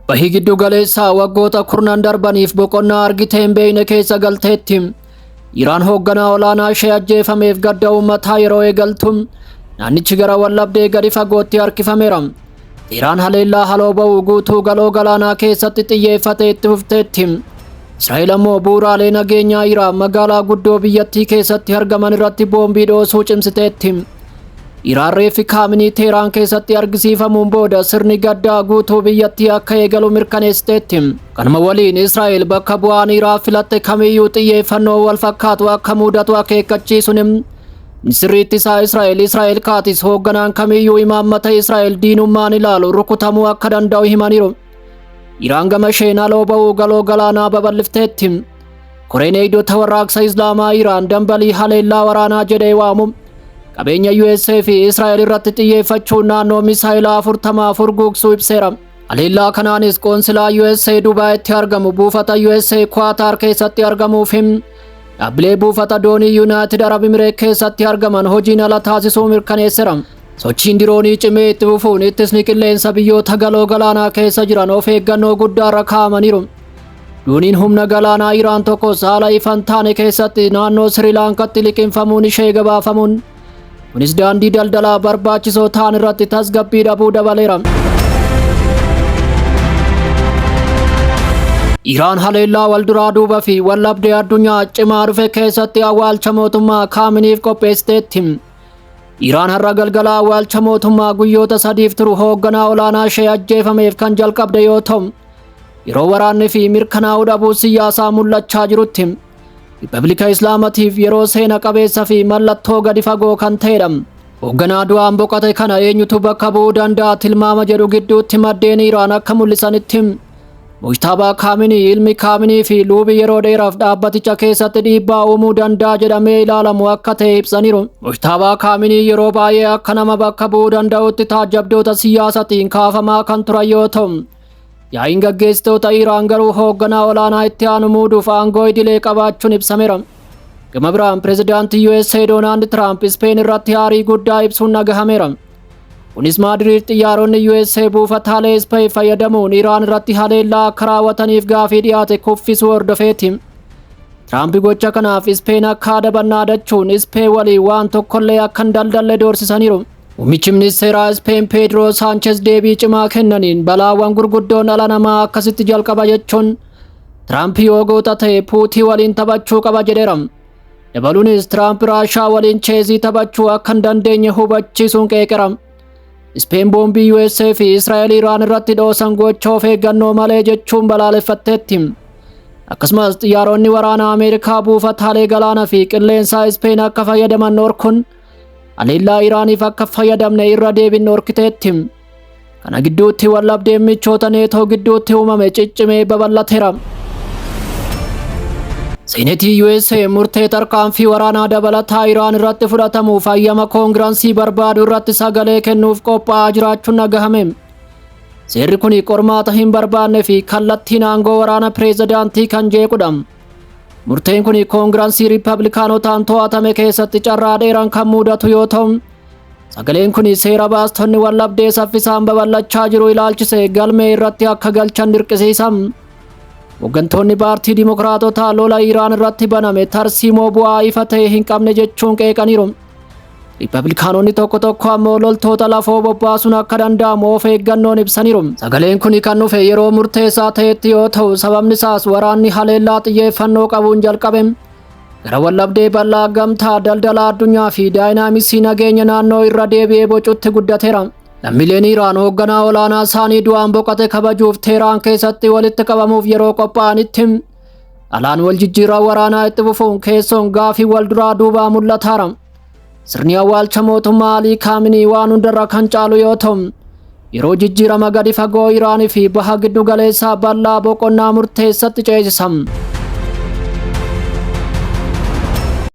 Bahi giddu galeessaa waggoota kurnan darbaniif boqonnaa argitee hin beekne keessa galteetti. Iraan hoogganaa olaanaa ishee ajjeefameef gadda uummataa yeroo eegaltu naannichi gara wallabdee gadi fagootti harkifameera. Iraan haleellaa haloo ba'uu guutuu galoo galaanaa keessatti xiyyeeffate itti fufteetti. Israa'el ammoo bu'uuraalee nageenyaa Iraan magaalaa guddoo biyyattii keessatti argaman irratti boombii dhoosuu cimsiteetti. Iraan reeffi Kaaminii Teeraan keessatti argisiifamuun booda sirni gaddaa guutuu biyyattii akka eegalu mirkaneessiteetti. Kanuma waliin Israa'el bakka bu'aan Iraan filatte kamiyyuu xiyyeeffannoo wal fakkaatu akka mudatu akeekkachiisuun Ministirri ittisaa Israa'el Israa'el Kaatis hoogganaan kamiyyuu imaammata Israa'el diinummaan ilaalu rukutamuu akka danda'u himaniiru. Iraan gama isheen haloo ba'uu galoo galaanaa babal'ifteetti. Koreen eegdota warraaqsa Islaamaa Iraan dambalii haleellaa waraanaa jedhee waamu qabeenya USA fi Israa'el irratti xiyyeeffachuun naannoo misaayilaa 40 furguugsuu ibseera. Haleellaa kanaanis qoonsilaa USA Dubaayitti argamu, buufata USA Kuwaataar keessatti argamuu fi dhaabbilee buufata doonii Yuunaayitid Arab Imireet keessatti argaman hojiin ala taasisuu mirkaneesseera. Sochiin diroonii cimee itti fufuun ittisni qilleensa biyyoota galoo galaanaa keessa jiran of eeggannoo guddaarra kaa'amaniiru. Dooniin humna galaanaa Iraan tokkos haala ifan taane keessatti naannoo Siriilaankatti liqinfamuun ishee gabaafamuun kunis daandii daldalaa barbaachisoo ta'an irratti tasgabbii dhabuu dabaleera. Iraan haleellaa wal duraa duuba fi wallabdee addunyaa cimaa dhufe keessatti awwaalcha mootummaa Kaaminiif qopheessiteetti. Iraan har'a galgala awwaalcha mootummaa guyyoota 3f turu hoogganaa olaanaa ishee ajjeefameef kan jalqabde yoo ta'u, yeroo waraanni fi mirkanaa'uu dhabuu siyaasaa mul'achaa jirutti Riippablika Islaamatiif yeroo seena qabeessa fi mallattoo gadi fagoo kan ta'edha. Hoogganaa du'aan boqote kana eenyutu bakka bu'uu danda'a tilmaama jedhu gidduutti maddeen Iraan akka mul'isanitti Mujtaabaa Kaaminii, ilmi Kaaminii fi luubi yeroo dheeraaf dhaabbaticha keessatti dhiibbaa uumuu danda'a jedhamee ilaalamu akka ta'e ibsaniiru. Mujtaabaa Kaaminii yeroo baay'ee akka nama bakka bu'uu danda'utti taajjabdoota siyaasatiin kaafamaa kan turan yoo ta'u, yaa'iin gaggeessitoota Iraan garuu hoogganaa olaanaa itti aanu muuduuf aangoo idilee qabaachuun ibsameera. Gama biraan pirezidaantii USA Doonaald Tiraamp Ispeen irratti aarii guddaa ibsuun dhagahameera. Kunis Maadriid xiyyaaronni USA buufataalee Ispeen fayyadamuun Iraan irratti haleellaa akka raawwataniif gaafii dhiyaate kuffisuu hordofeeti. Tiraamp gocha kanaaf Ispeen akka adaban dhaadachuun Ispeen waliin waan tokkollee akka hin daldalle doorsisaniiru. Muummichi ministeeraa Ispeen Peedroo Saanchez deebii cimaa kennaniin balaawwan gurguddoon dhala namaa akkasitti jalqaba jechuun Tiraamp yoo goota ta'e Puutii waliin taphachuu qaba jedheera. Dabaluunis Tiraamp Raashaa waliin cheezii taphachuu akka hin dandeenye hubachiisuun qeeqera. Ispeen boombii USA fi Israa'el Iraan irratti dhoosan gocha of eeggannoo malee jechuun balaaleffatteetti. Akkasumas xiyyaaronni waraanaa Ameerikaa buufataalee galaana fi qilleensaa Ispeen akka fayyadaman dhorkuun haleellaa Iraaniif akka fayyadamne irra deebiin dhorkiteetti. Kana gidduutti wallabdeen michoota Neetoo gidduutti uumame ciccimee babal'ateera. Seenetii USA murtee tarkaanfii waraanaa dabalataa Iraan irratti fudhatamuuf hayyama koongiransii barbaadu irratti sagalee kennuuf qophaa'aa jiraachuun dhagahame. Seerri kun qormaata hin barbaanne fi kallattiin aangoo waraana pireezidaantii kan jeequdha. Murteen kun koongiransii Riippablikaanotaan to'atame keessatti carraa dheeraan kan mudatu yoo ta'u, sagaleen kun seera baastonni wallabdee saffisaan babal'achaa jiru ilaalchise galmee irratti akka galchan dirqisiisa. Hooggantoonni paartii Dimokiraatotaa lola Iraan irratti baname tarsiimoo bu'aa ifa ta'e hin qabne jechuun qeeqaniiru. Riippablikaanonni tokko tokko ammoo loltoota lafoo bobbaasuun akka danda'amu of eeggannoon ibsaniiru. Sagaleen kun kan dhufe yeroo murteessaa ta'etti yoo ta'u, sababni isaas waraanni haleellaa xiyyeeffannoo qabuun jalqabe gara wallabdee bal'aa gamtaa daldala addunyaa fi daayinaamiksii nageenya naannoo irra deebi'ee bocutti guddateera. Lammiileen Iraan hoogganaa olaanaa isaanii du'aan boqote kabajuuf Teeraan keessatti walitti qabamuuf yeroo qophaa'anitti alaan wal jijjiirraa waraanaa itti fufuun keessoon gaafii wal duraa duubaa mul'ataara. Sirni awwaalcha mootummaa Alii Kaaminii waan hundarra kan caalu yoo ta'u, yeroo jijjiirama gadi fagoo Iraanii fi baha giddu galeessaa bal'aa boqonnaa murteessatti ceesisa.